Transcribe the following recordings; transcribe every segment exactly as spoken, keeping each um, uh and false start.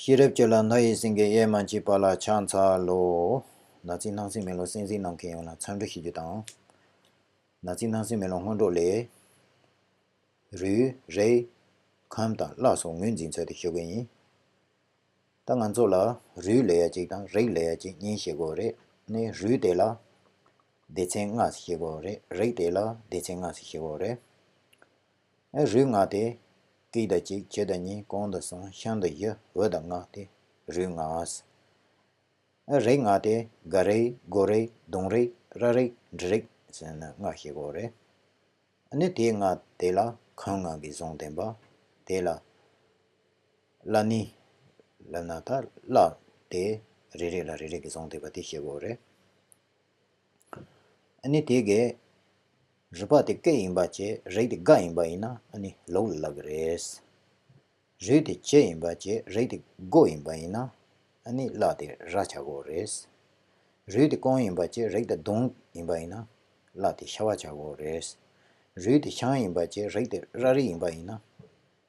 ཤེས་རབ་ཀྱི་ལམ་མཐའ་ཡས་སེང་གེ་གཡས་མ་མཆིས་པ་ལ་ཕྱག་འཚལ་ལོ། ན་ཚིག་སྣང་སྲིད་མེ་ལོང་གསན་གཟིགས་གནང་མཁན་ཡོངས་ལ་འཚམས་འདྲི་ཞུ་རྒྱུ་དང་། ན་ཚིག་སྣང་སྲིད་མེ་ལོང་སྔོན་འགྲོ་ལས། རུས། རེག་ཁམས་དང་བརླ་སོགས་ངོས་འཛིན་ཚུལ་དེ་ཞུ་གི་ཡིན། ད་ང་ཚོ་ལ་རུས་ལབ་ཡ་གཅིག་དང་རེག་ལབ་ཡ་གཅིག་གཉིས་ཤེས་དགོས་རེད། ནི་རུས་དེ་ལ་སྡེ་ཚན་ལྔ་ཞེས་ཤེས་དགོས་རེད། རེག་དེ་ལ་སྡེ་ཚན་ལྔ་ཞེས་ཤེས་དགོས་རེད། ཨ་རུས་ལྔ་དེ། སྐེ་དང་གཅིག་གྱི་དང་གཉིས། རྐང་དང་གསུམ། ཤམ་དང་བཞི། འོད་དང་ལྔ་སྟེ་རུས་ལྔ། ཨ་རེག་ལྔ་དེ་སྒ་རེག་སྒོ་རེག་གདོང་རེག་ར་རེག་འབྲུ་རེག་ཟེར་ནས་ལྔ་ཤེས་དགོས་རེད། ཨ་ནི་དེ་ལྔ་དེ་ལ་ཁམས་ལྔ་གི་གཟུང་ལྡན་པ། དེ་ལ་བརླ་ནི་ལབ་ན་ད་བརླ་དེ་རེ་རེ་ལ་རེ་རེ་གི་གཟུང་ལྡན་པ་དེ་ཤེས་དགོས་རེད། ཨ་ནི་དེ་གའི་རུས་པ་དེ་སྐེ་ཡིན་པ་བྱས་རེག་དེ་སྒ་ཡིན་པ་ཡིན་ན་ཨ་ནི་ལུག་ལ་ལབ་གི་རེད། རུས་དེ་གྱི་ཡིན་པ་བྱས་རེག་དེ་སྒོ་ཡིན་པ་ཡིན་ན་ཨ་ནི་བརླ་དེ་ར་ཆགས་དགོས་རེད། རུས་དེ་རྐང་ཡིན་པ་བྱས་རེག་དེ་གདོང་ཡིན་པ་ཡིན་ན་བརླ་དེ་ཤ་བ་ཆགས་དགོས་རེད། རུས་དེ་ཤམ་ཡིན་པ་བྱས་རེག་དེ་ར་རི་ཡིན་པ་ཡིན་ན་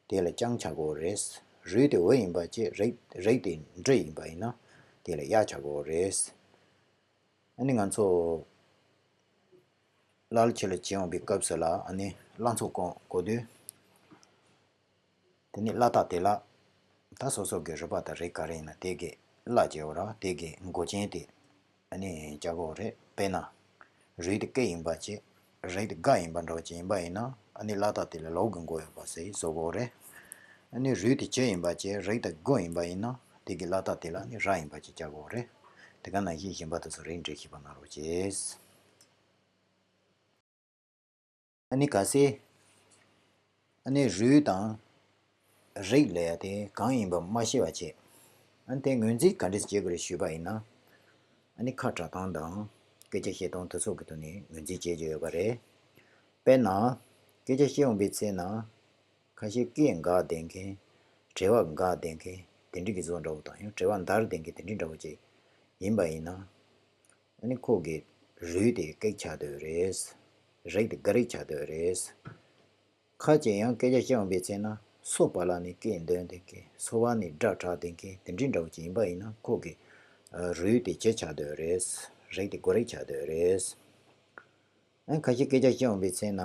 དེ་ལ་རྐྱང་ཆགས་དགོས་རེད། རུས་དེ་འོད་ཡིན་པ་བྱས་རེག་རེག་དེ་འབྲུ་ཡིན་པ་ཡིན་ན་དེ་ལ་གཡག་ཆགས་དགོས་རེད། ཨ་ནི་ང་ཚོ་བརླ་ལ་ཆེ་ལ་བྱེད་འོང་པའི་སྐབས་སུ་ལ་ཨ་ནི་བརླ་ཚོགས་གོ་གོ་དུས། དེ་ནི་བརླ་རྟགས་དེ་ལ་ད་སོ་སོ་གི་རུས་པ་དང་རེག་ག་རེ་ཡིན་ན་དེ་གི་བརླ་བྱེད་འོ་ར་དེ་གི་མགོ་ཅན་དེ་ཨ་ནི་བྱ་དགོས་རེད། དཔེར་ན། རུས་དེ་སྐེ་ཡིན་པ་བྱས་རེག་དེ་སྒ་ཡིན་པ་འདྲ་བོ་ཅིག་ཡིན་པ་ཡིན་ན་ཨ་ནི་བརླ་རྟགས་དེ་ལ་ལུག་གི་མགོ་ཡོད་པ་ཟེར་བཟོ་དགོས་རེད། ཨ་ནི་རུས་དེ་གྱི་ཡིན་པ་བྱས་རེག་དེ་སྒོ་ཡིན་པ་ཡིན་ན་དེ་གི་བརླ་རྟགས་དེ་ལ་ནི་ར་ཡིན་པ་ཅིག་བྱ་དགོས་རེད། དེ་ག་ནང་བཞིན་གཞན་པ་དེ་ཚོ་རེད་འགྲེལ་ཞིབ་པ་གནང་རོགས་གྱིས། ཨ་ནི་གལ་སྲིད། ཨ་ནི་རུས་དང་རེག་ལབ་ཡ་དེ་གང་ཡིན་པ་མ་ཤེས་པ་བྱས། ཨ་ནི་དེ་ངོས་འཛིན་ག་འདྲས་བྱེད་དགོས་རེད་ཞུས་པ་ཡིན་ན། ཨ་ནི་ཁ་གྲག་སྟངས་དང་སྐད་ཆ་བཤད་སྟངས་དེ་ཚོ་གི་ཐོག་ནས་ངོས་འཛིན་བྱེད་རྒྱུ་ཡོད་པ་རེད། དཔེར་ན། སྐད་ཆ་བཤད་འོང་པའི་ཚེ་ན། ཁ་ཤས་སྐད་འགག་བསྡད་མཁན། བྲེལ་བ་འགག་བསྡད་མཁན་དེ་འདྲ་གི་བཟོ་འདྲ་བོ་དང་ཡང་བྲེལ་བ་འདར་བསྡད་མཁན་དེ་འདྲ་འདྲ་བོ་ཅིག་ཡིན་པ་ཡིན་ན། ཨ་ནི་ཁོ་གི་རུས་དེ་སྐེ་ཆགས་བསྡད་རེད། རེག་དེ་སྒ་རེག་ཆགས་བསྡད་རེད། ཁ་ཅིག་ཡང་སྐད་ཆ་བཤད་འོང་པའི་ཚེ་ན་སོ་བར་ལ་ནི་སྐད་འདོན་བསྡད་མཁན་སོ་བར་ནི་སྒྲ་གྲགས་བསྡད་མཁན་དེ་འདྲ་འདྲ་བོ་ཅིག་ཡིན་པ་ཡིན་ན་ཁོ་གི་རུས་དེ་གྱི་ཆགས་བསྡད་རེད། རེག་དེ་སྒོ་རེག་ཆགས་བསྡད་རེད། ཨ་ནི་ཁ་ཤས་སྐད་ཆ་བཤད་འོང་པའི་ཚེ་ན།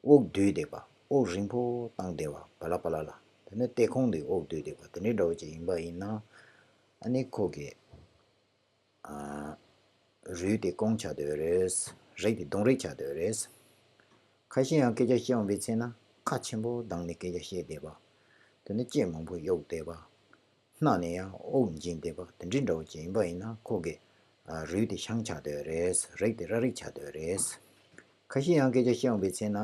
དབུགས་བསྡུས་བསྡད་པ། དབུགས་རིང་པོ་བཏང་བསྡད་པ་བ་ལ་བ་ལ་ལ། དེ་ནས་སྟེ་ཁོང་དེ་དབུགས་བསྡུས་བསྡད་པ་དེ་འདྲའི་འདྲ་བོ་ཅིག་ཡིན་པ་ཡིན་ན། ཨ་ནི་ཁོ་གི་ཨ་རུས་དེ་རྐང་ཆགས་བསྡད་རེད། རེག་དེ་གདོང་རེག་ཆགས་བསྡད་རེད། ཁ་ཤས་ཡང་སྐད་ཆ་བཤད་འོང་པའི་ཚེ་ན་ཁ་ཆེན་པོ་བཏང་ནས་སྐད་ཆ་བཤད་བསྡད་པ། དེ་ནས་ལྕེ་མང་པོ་གཡོགས་བསྡད་པ། སྣ་ནས་ཡང་དབུགས་འབྱིན་བསྡད་པ་དེ་འདྲའི་འདྲ་བོ་ཅིག་ཡིན་པ་ཡིན་ན་ཁོ་གི་ཨ་རུས་དེ་ཤམ་ཆགས་བསྡད་རེད། རེག་དེ་ར་རེག་ཆགས་བསྡད་རེད། ཁ་ཤས་ཡང་སྐད་ཆ་བཤད་འོང་པའི་ཚེ་ན།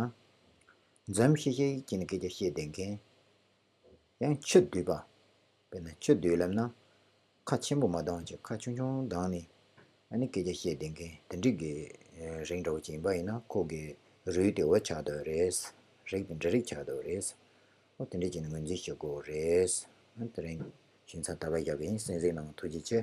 འཛུམ་ཤིག་ཤིག་བྱས་ནས་སྐད་ཆ་བཤད་བསྡད་མཁན། ཡང་ཆུ་བསྡུས་པ། དཔེར་ན་ཆུ་བསྡུས་ལབ་ན། ཁ་ཆེན་པོ་མ་བཏང་བྱས་ཁ་ཆུང་ཆུང་བཏང་ནས། ཨ་ནི་སྐད་ཆ་བཤད་བསྡད་མཁན་དེ་འདྲའི་གི་རིགས་འདྲ་བོ་ཅིག་ཡིན་པ་ཡིན་ན་ཁོ་གི་རུས་དེ་འོད་ཆགས་བསྡད་རེད། རེག་དེ་འབྲུ་རིགས་ཆགས་བསྡད་རེད། ཨོ་དེ་འདྲ་བྱས་ནས་ངོས་འཛིན་ཞུ་དགོས་རེད། ཨ་དེ་རིང་ཞུ་མཚམས་ད་ག་བཞག་གི་ཡིན། གསན་གཟིགས་གནང་ཐུགས་རྗེ་ཆེ།